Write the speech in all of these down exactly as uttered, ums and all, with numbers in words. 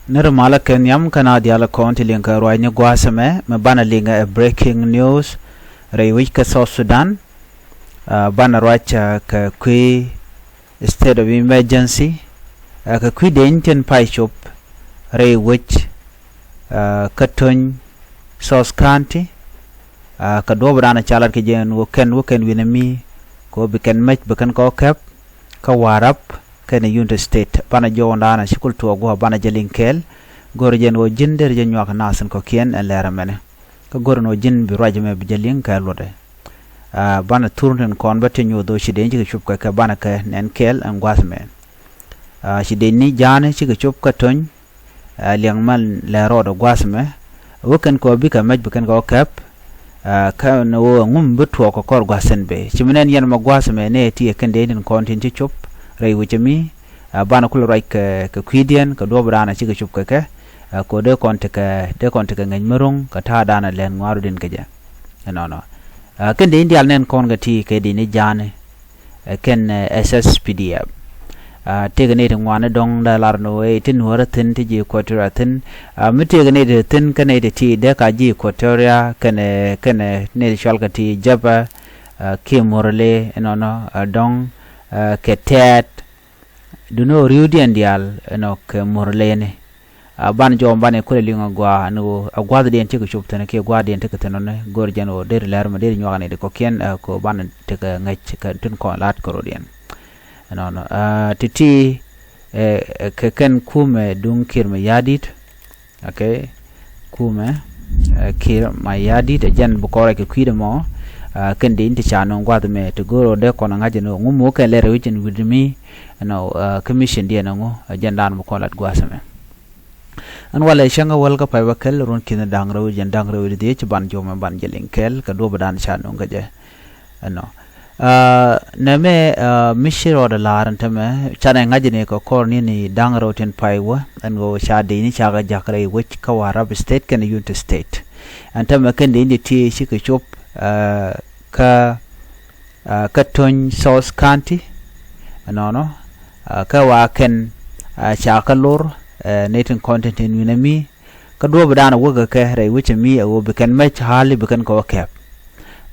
Ni ri malä kɛ nhiam kä na diaal kɔn ti liŋ kɛ ruac ni gua̱a̱th ɛmɛ, mɛ banɛ liŋ ɛ breaking news rɛy wec kä South Sudan. Aa, banɛ ruac, aa, kɛ kui̱ state of emergency, aa, kɛ kui̱ deny tin pay cop rɛy wec, aa, kä Tony South County, aa, kɛ duɔ̱ɔ̱p dan ca lat kɛ jɛ ɛn ɣöö kɛn wä kɛn wi̱nɛ mi kɛ ɣöö bi kɛn mec bi kɛn kɛ wä kɛp kä Warrap kɛnɛ Unity State. Banɛ jɔwädan ci kul tuɔɔk gua̱a̱ banɛ jɛ liŋ kɛɛl. Go̱rɛ jɛ ɛn ɣöö ji̱n derɛ jɛ nyuak nath in kɔ̱kiɛn ɛn lɛr ɛmɛnɛ. Kä go̱rɛ ɛn ɣöö ji̱n bi ruac ɛmɛ bi jɛ liŋ kɛ luɔtdɛ. Aa, banɛ thur tin kɔn bä ti nyuɔth ɣöö ci deny cikɛ cop kɛ kɛ banɛ kɛ nɛn kɛɛl ɛn gua̱a̱th ɛmɛ. Aa, ci deny ni ja̱a̱ni cikɛ cop kä Tony, aa, liɛŋ mɛn lɛ rɔɔdɛ gua̱a̱th ɛmɛ. Wä kɛn kɛ wä bikɛ mɛc bi kɛn kɛ wä kɛp, aa, kɛn wä ŋum bi tuɔɔk kɛ kɔr gua̱a̱th ɛn bee. Ci mi nɛn yɛn mɛ gua̱a̱th ɛmɛ nɛ ti ɛ kɛn dee tin kɔn tin ci cop rɛy wecä mi, aa, banɛ kulɛ ruac kɛ, kɛ kui̱diɛn kɛ duɔ̱ɔ̱p danɛ cikɛ cop kɛ kɛ, aa, kɛ wä dee kɔn tekɛ, dee kɔn tekɛ ŋäc mi ro̱ŋ kɛ ta̱a̱ danɛ lɛn ŋua̱a̱r rɔ̱diɛn kɛ jɛ. Ɛnɔnɔ. Aa, kɛn dee in diaal nɛn kɔn kɛ ti kɛ dee ni ja̱a̱ni. Ɛ kɛn, ɛ, S S P D F. Aa, tëëkɛ nɛy ti ŋuani dɔ̱ŋ dee lar ni wee ti Nuäärä thi̱n ti ji̱ Equatoria thi̱n. Aa, mi tëëkɛ nɛy ti thi̱n kä nɛy ti ti dee ka ji̱ Equatoria kɛnɛ, kɛnɛ nɛy ti cɔalkɛ ti Jɛpɛ, aa, kiɛ Murle, ɛnɔnɔ, aa, dɔ̱ŋ, aa, kɛ Tɛɛt. Duŋni ɣöö ri̱wdiɛn diaal ɛnɔ kɛ Murleni. Aa, banɛ jɔw banɛ kulɛ liŋ a gɔaa ni ɣöö a gua̱thdiɛn cikɛ cop thi̱n kiɛ gua̱thdiɛn tekɛ thi̱n ɣöö ni go̱r jɛn ɣöö deri lɛr mɛ deri nyuak ni di kɔ̱kiɛn, aa, kɛ ɣöö banɛ tekɛ ŋäc kɛ tin kɔn la̱t kärɔ̱diɛn. Ɛnɔnɔ, aa, ti̱ti̱, ɛ, ɛ, kɛ kɛn kumɛ duŋ Kiir Mayardit. Okay. Kumɛ, ɛ, Kiir Mayardit ɛ jɛn bi kɔn ruac kɛ kui̱dɛ mɔ, aa, kɛn dee in ti ca nööŋ gua̱a̱th ɛmɛ ti go̱o̱r ɣöö dee kɔn ɛ ŋa̱c ɛn ɣöö ŋu mi wä kɛn lɛr ɛ wi̱c ɛn wi̱c mi, ɛnɔ, aa, kä mission diɛn ɛŋu, ɛ jɛn dan bi kɔn lat gua̱a̱th ɛmɛ. Ɛn walɛ cäŋ kä wäl kä pay bä kɛl ruɔ̱n ki̱n da̱ŋ rɛw jɛn da̱ŋ rɛw dhieec ci ban jɔmɛ ban jɛ liŋ kɛɛl kɛ duɔ̱p dan ca nööŋ kä jɛ. Ɛnɔ. Aa, nɛmɛ, aa, mi ci rɔɔdɛ la̱r ɛn tämɛ canɛ ŋa̱cni kɛ kɔr ni ni da̱ŋ rɛw tin pay wä ɛn ɣöö ca dee ni cakɛ ja̱k rɛy wec kä Warrap State kɛnɛ Unity State. Ɛn tämɛ kɛn dee ni ti cikɛ cop, aa, kä, aa, kä Tony South County. Ɛnɔnɔ, aa, kä wa kɛn, aa, ca kä lor, aa, ni tin kɔn tin tin wi̱nɛ mi. Kä duɔ̱ɔ̱p dan wäkɛ kɛ rɛy wecä mi ɛ ɣöö bi kɛn mɛc ɣa̱li bi kɛn kɛ wä kɛp.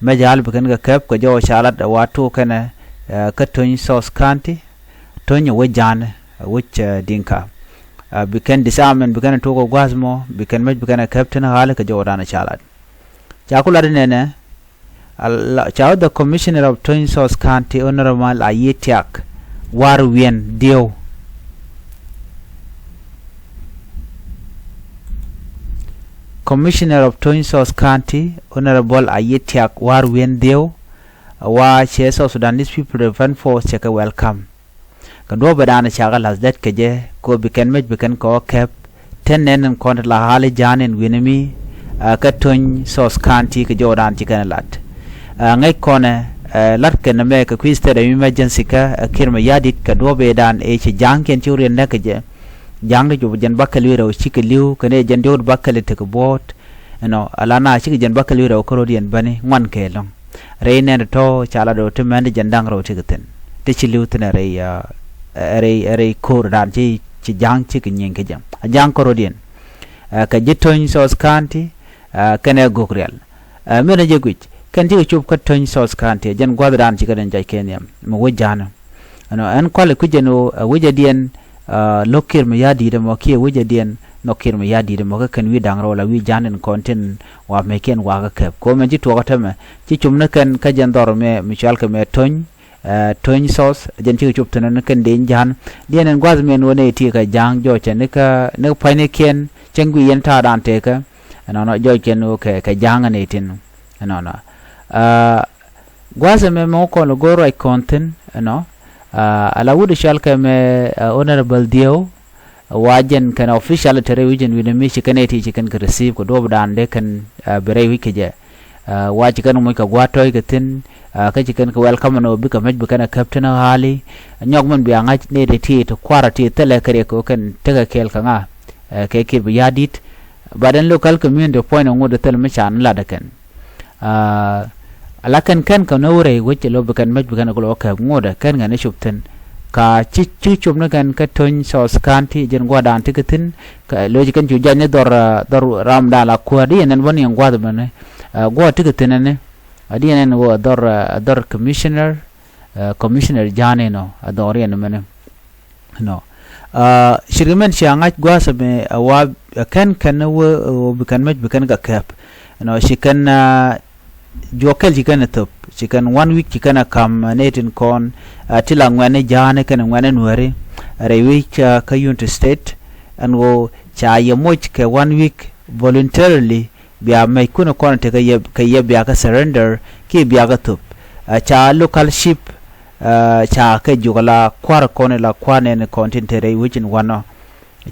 Mɛc ɣa̱li bi kɛn kɛ kɛp kɛ jɔw ca lat ɛ wa tuɔɔk kɛnɛ, ɛ, kä Tony South County, Tony ɛ wec ja̱a̱n, ɛ wec, ɛ, Dinka. Ɛ, bi kɛn disarmament bi kɛn tuɔɔk kɛ gua̱a̱th mɔ, bi kɛn mɛc bi kɛn kɛ kɛp tin ɣa̱li kɛ jɔw dan ca lat. Ca ku lat inɛnɛ, Ala, ca wä the Commissioner of Tony South County, Honorable Ayitiak War Wi̱en Dhieu. Commissioner of Tony South County, Honorable Ayitiak War Wi̱en Dhieu, wa cɛ South Sudanese People Defense Force cɛ kɛ welcome. Kɛ duɔ̱ɔ̱p ɛ da̱a̱n cakɛ la̱th dɛt kɛ jɛ kɛ ɣöö bi kɛn mec bi kɛn kɛ ɣɔ̱ kɛp. Tɛn nɛn in kɔn ti la ɣa̱l i̱ ja̱a̱n in wi̱n imi, ɛ, kä Tony South County kɛ jɔw da̱a̱n ci kɛn lat. Ɛ, ŋäc kɔnɛ, ɛ, lat kɛn mɛ kɛ kui̱ state of emergency kä, ɛ, Kiir Mayardit kɛ duɔ̱ɔ̱p ɛ da̱a̱n ɛ ci ja̱a̱ŋ kɛn ci wä riɛn näk kɛ jɛ. Ja̱a̱ŋ ti cop jɛn bäkɛl wi̱i̱ rɛw cikɛ li̱w kɛn ɛ jɛn diɔ̱k bäkɛl i̱ tekɛ buɔ̱ɔ̱t. Ɛnɔ, ala na cikɛ jɛn bäkɛl wi̱i̱ rɛw kärɔ̱diɛn bäni ŋuan kɛɛl lɔ̱ŋ. Rɛy nɛn tɔ̱ ca lat ɣöö ti mɛn ti jɛn da̱ŋ rɛw tekɛ thi̱n. Ti ci li̱w thi̱n ɛ rɛy, ɛ, ɛ rɛy, ɛ rɛy ko̱r da̱a̱n ci, ci ja̱a̱ŋ cikɛ nyiŋ kɛ jɛ. A ja̱a̱ŋ kärɔ̱diɛn. Ɛ, kɛ ji̱ Tony South County, ɛ, kɛnɛ Gogrial. Ɛ, min a jɛ guic, kɛn cikɛ cop kä Tony South County, ɛ jɛn gua̱th da̱a̱n cikɛ den jac kɛ nhiam. Mi wä ja̱a̱n. Ɛnɔ, ɛn kualɛ kui̱c ɛn ɣöö, ɛ, wecädiɛn, aa, lo̱k Kiir Mayardit ɛmɔ kiɛ wecädiɛn nhɔk Kiir Mayardit ɛmɔ kä kɛn wi̱i̱ da̱ŋ rɛw la wi̱i̱ ja̱a̱n in kɔn tin wa meckiɛn wakä kɛp. Kɛ ɣöö mɛn ci tuɔɔkä tämɛ, ci cop ni kɛn kä jɛn dhɔr mɛ, mi cɔalkɛ mɛ Tony, aa, Tony South, jɛn cikɛ cop thi̱n ni kɛn dee in ja̱a̱n. Diɛn in gua̱th mɛn wä nɛy ti kɛ ja̱a̱ŋ jɔɔcɛ ni kä, ni kä pa̱nynikiɛn, cäŋ guic yɛn ta̱a̱ da̱a̱n tëkä. Ɛnɔnɔ jɔɔc kɛn wä kɛ, kɛ ja̱a̱ŋ ɛn ɛ tin. Ɛnɔnɔ. Aa, Gua̱a̱th ɛmɛ mɛ wä kɔn go̱o̱r ruac kɔn thi̱n, you know, aa, ala wut cɔal kɛ mɛ, aa, Honorable Dhieu, wa jɛn kɛn official te rɛy wi̱c ɛn wi̱n ɛmi ci kɛn ɛ ti ci kɛn kɛ receive kɛ duɔ̱ɔ̱p da̱a̱n dee kɛn, aa, bi rɛy wi̱c kɛ jɛ. Aa, wa ci kɛn muc kɛ gua̱a̱th tɔ̱ɔ̱c kɛ thi̱n, aa, kä ci kɛn kɛ welcome ɛn ɣöö bikɛ mɛc bi kɛn ɛ käp tin ɣa̱li. Nyɔk min bia ŋa̱c nɛy ti ti ti kua̱rä ti thilɛ kɛ riɛk kɛ ɣöö kɛn tekɛ kɛɛl kɛ ŋa, aa, kɛ Kiir Mayardit. But ɛn local community puɔ̱ny ɛ ŋot ɛ thil mi can lat ɛ kɛn. Aa, ala kɛn kɛn kɛ ni wä rɛy wec ɛ lo̱ bi kɛn mɛc bi kɛn ɛ kulɛ wä kɛp ŋotdɛ kɛn kɛn ni cop thi̱n. Ka ci ci cop ni kɛn kä Tony South County jɛn gua̱dan ti kɛ thi̱n. Lo̱c kɛn cu jany ni dhɔr, dhɔr ram dan la kuäär di yɛn ɛn bä ni yɛn gua̱th bä ni. Gua̱ ti kɛ thi̱n ɛn ni a di yɛn ɛn wä dhɔr, dhɔr commissioner, commissioner Jani nɔ a dhɔr yɛn mɛn nɔ. Cirkɛ mɛn cia ŋa̱c gua̱th mɛ a wa kɛn kɛn wä bi kɛn mɛc bi kɛn kɛ kɛp. Nɔ ci kɛn juɔk kɛl ci kɛn ɛ thop ci kɛn one week ci kɛn ɛ ka̱m nɛy tin kɔn ti la ŋuɛ̈tni Ja̱a̱ni kɛnɛ ŋuɛ̈tni Nuääri rɛy wec kä Unity State. Ɛn ɣöö ca yɛ moc kɛ one week voluntarily bia mɛc kun kɔn tekɛ yɛ kɛ yɛ bia kä surrender kiɛ bia kä thop. Ca local chief ca kɛ jiök la kua̱r kɔn la kua̱r nɛn kɔn tin te rɛy wec in wanɔ.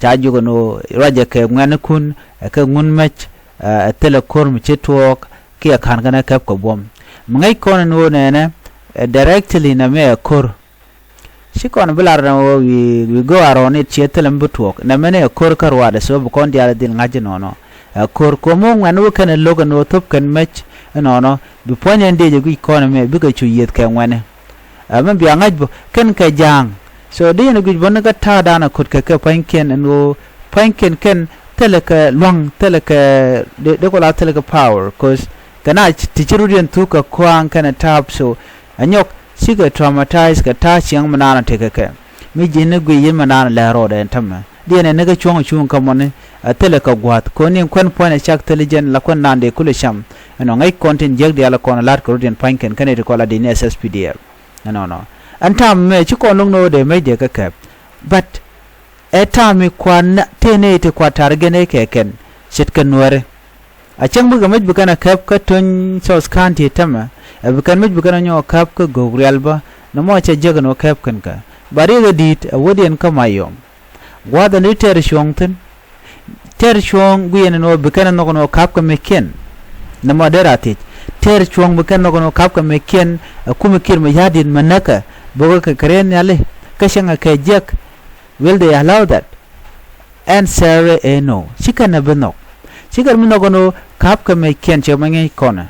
Ca jiök ɛn ɣöö ruacɛ kɛ ŋuɛ̈tnikun ɛ kɛ ŋun mɛc ɛ thilɛ ko̱r mi ci tuɔɔk kiɛ ka̱n kɛn ɛ kɛp kɛ buɔ̱m. Mi ŋäc kɔn ɛn ɣöö nɛnɛ ɛ directly nɛmɛ ɛ ko̱r. Ci kɔn bi lar ɛn ɣöö wi̱i̱ wi̱i̱ go̱o̱r a rɔɔn it ciɛ thilɛ mi bi tuɔɔk nɛmɛ ni ɛ ko̱r kä ruaadɛ so bi kɔn diaal ɛ dhil ŋa̱c ɛnɔnɔ. Ɛ ko̱r kuɔ̱m ɣöö ŋuɛ̈tni wä kɛn ɛ lo̱k ɛn ɣöö thop kɛn mɛc ɛnɔnɔ bi puɔ̱ny ɛn diec ɛ guic kɔn ɛmɛ bikɛ cu yiëth kɛ ŋuɛ̈tni. Ɛ mi bia ŋa̱c bä kɛn kɛ Ja̱a̱ŋ. So di yɛn guic bä ni kä ta̱a̱dan a ko̱t kɛ kɛ pa̱nykiɛn ɛn ɣöö pa̱nykiɛn kɛn thilɛ kɛ lua̱ŋ thilɛ kɛ di kɔ la thilɛ kɛ power cause kɛ na ti ci rut yɛn thuk kɛ kua̱a̱ŋ kɛn ɛ ta̱a̱p so ɛ nyɔk cikɛ traumatize kɛ ta̱a̱ ciɛŋ mi naan a tekɛ kɛ mi ji̱n ni guic yɛn mi naan a lɛ rɔɔdɛ ɛn tämɛ. Diɛn ɛn ni kä cuɔ̱ŋ cuŋ kä mɔni a thilɛ kɛ gua̱th kɔn ni kuɛn puɔ̱ny a cak thil jɛn la kuɛn naan dee kulɛ cam. Ɛnɔ ŋäc kɔn tin jiäk diaal kɔn a la̱t kɛ rut yɛn pa̱ny kɛn kä nɛy ti kɔn la dee ni S S P D F. Ɛnɔnɔ ɛn ta̱a̱m mɛ ci kɔn lo̱ŋ ni ɣöö dee mec dee kä kɛp. But ɛ ta̱a̱m mi kua̱r tëë nɛy ti kua̱r ta̱r gɛn ɛ kɛ kɛn ce̱tkɛ Nuääri. A cäŋ bikɛ mec bi kɛn a kɛp kä Tony South County tämɛ ɛ bi kɛn mec bi kɛn a nyɔk a kɛp kä Gogrial bä. Nɔmɔ cɛ jiäk ɛn ɣöö kɛp kɛn kɛ ba riɛk ɛ di̱i̱t ɛ wädiɛn kä Mayom. Gua̱a̱th ɛn di tɛɛr cuɔ̱ɔ̱ŋ thi̱n. Tɛɛr cuɔ̱ɔ̱ŋ guiɛn ɛn ɣöö bi kɛn ɛ nhɔk ɛn ɣöö ka̱pkɛ mɛckiɛn. Nɛmɔ dee ra thiec tɛɛr cuɔ̱ɔ̱ŋ bi kɛn nhɔk ɛn ɣöö ka̱pkɛ mɛckiɛn. Ɛ kumɛ kiɛt mɛ ya̱diɛn mɛ näkä bokɛ kɛ kɛ rɛn nhiali kä cäŋɛ kɛ jiäk. Will they allow that? Answer ɛ no. Ci kɛn ɛ bi nhɔk. Ci kɛn bi nhɔk ɛn ɣöö ka̱pkɛ mɛckiɛn cɛ mɛ ŋi̱i̱c kɔnɛ.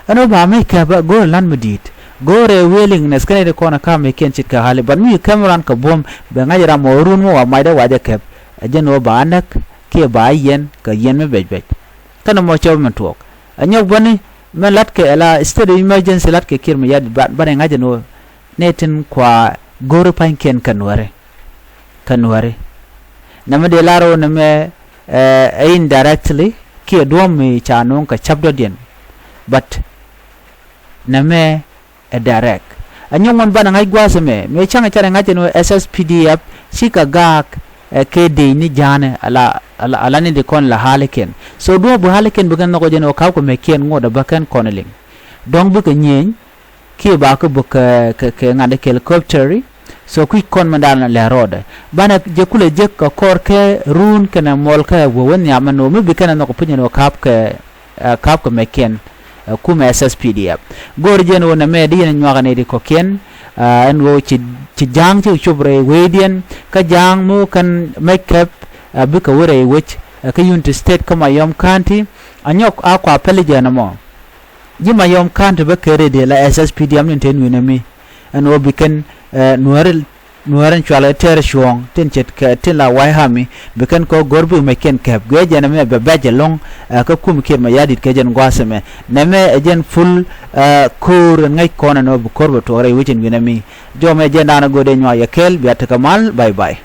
Ɛn ɣöö ba mec kɛpä go̱o̱rɛ la̱t mi di̱i̱t go̱o̱rɛ willingness kɛn iti kɔn ɛ ka̱m mec kiɛn ce̱tkɛ ɣa̱li but mi kɛm ran kɛ buɔ̱m bɛ ŋa̱c ram ɣöö run mi wa macdɛ wacɛ kɛp. Ɛ jɛn ɣöö ba näk kiɛ ba yiɛn kɛ yiɛn mi bɛc bɛc. Kɛn ɛmɔ cɛ wä min tuɔɔk ɛ nyɔk bäni mɛn la̱tkɛ ɛla state of emergency la̱tkɛ kiɛt mi ya̱di̱t banɛ ŋa̱c ɛn ɣöö nɛ tin kua go̱o̱ri pa̱nykiɛn kɛ Nuääri. Kä Nuääri nɛmɛ dee lar ɣöö nɛmɛ ɛ indirectly kiɛ duɔ̱ɔ̱m mi ca no̱o̱ŋ kɛ ca̱p dɔ̱diɛn. But nɛmɛ ɛ direct. Ɛ nyɔk ŋuɔ̱n banɛ ŋa̱c gua̱a̱th ɛmɛ mëë cäŋ ɛ carɛ ŋa̱c ɛn ɣöö S S P D F cikɛ gaak ɛ kɛ dec ni Ja̱a̱nɛ ala ala ni di kɔn la ha̱likiɛn. So duɔ̱ɔ̱p bi ha̱likiɛn bi kɛn nhɔk ɛ jɛn ɣöö ka̱pkɛ mɛckiɛn ŋot ɛ bä kɛn kɔn liŋ. Dɔ̱ŋ bikɛ nyieny kiɛ ba kä buk kɛ kɛ ŋa̱t kɛ helicopter. So kui̱c kɔn mɛn da̱a̱n lɛ rɔɔdɛ banɛ jɛ kulɛ jek kɛ kɔr kɛ run kɛnɛ muɔl kɛ wä wä nhiam ɛn ɣöö mi bi kɛn ɛ nhɔk piny ɛn ɣöö ka̱p kɛ ka̱p kɛ mɛckiɛn. Kumɛ S S P D F go̱o̱r jɛn ɣöö nɛmɛ di yɛn nyuakä nɛy ti kɔ̱kiɛn. Ɛn ɣöö ci ci Ja̱a̱ŋ ci cop rɛy wecdiɛn kä Ja̱a̱ŋ mi wä kɛn mɛc kɛp. Bikɛ wä rɛy wec kä Unity State kä Mayom County. Anyɔk a kua pɛli jɛn ɛmɔ. Ji̱ Mayom County bä kɛ rɛy dee la S S P D F ni te nui̱nɛ mi ɛn ɣöö bi kɛn nuääri nuäär in cual ɛ tɛɛr cuɔ̱ɔ̱ŋ tin ce̱tkɛ tin la White Army bi kɛn kɔ go̱r bi mɛckiɛn kɛp guiɛ jɛn ɛmɛ bɛ bɛc ɛlɔ̱ŋ. Kä kum kiɛt mɛ ya̱di̱t kɛ jɛn gua̱a̱th ɛmɛ nɛmɛ ɛ jɛn full. Ko̱o̱r in ŋäc kɔn ɛn ɣöö bi ko̱r bɛ tuɔɔk rɛy wecin wi̱n ɛmi. Jɔmɛ jɛn da̱a̱n ɛ go̱o̱r dee nyuak yɛ kɛɛl bia tekɛ mal. Bye bye.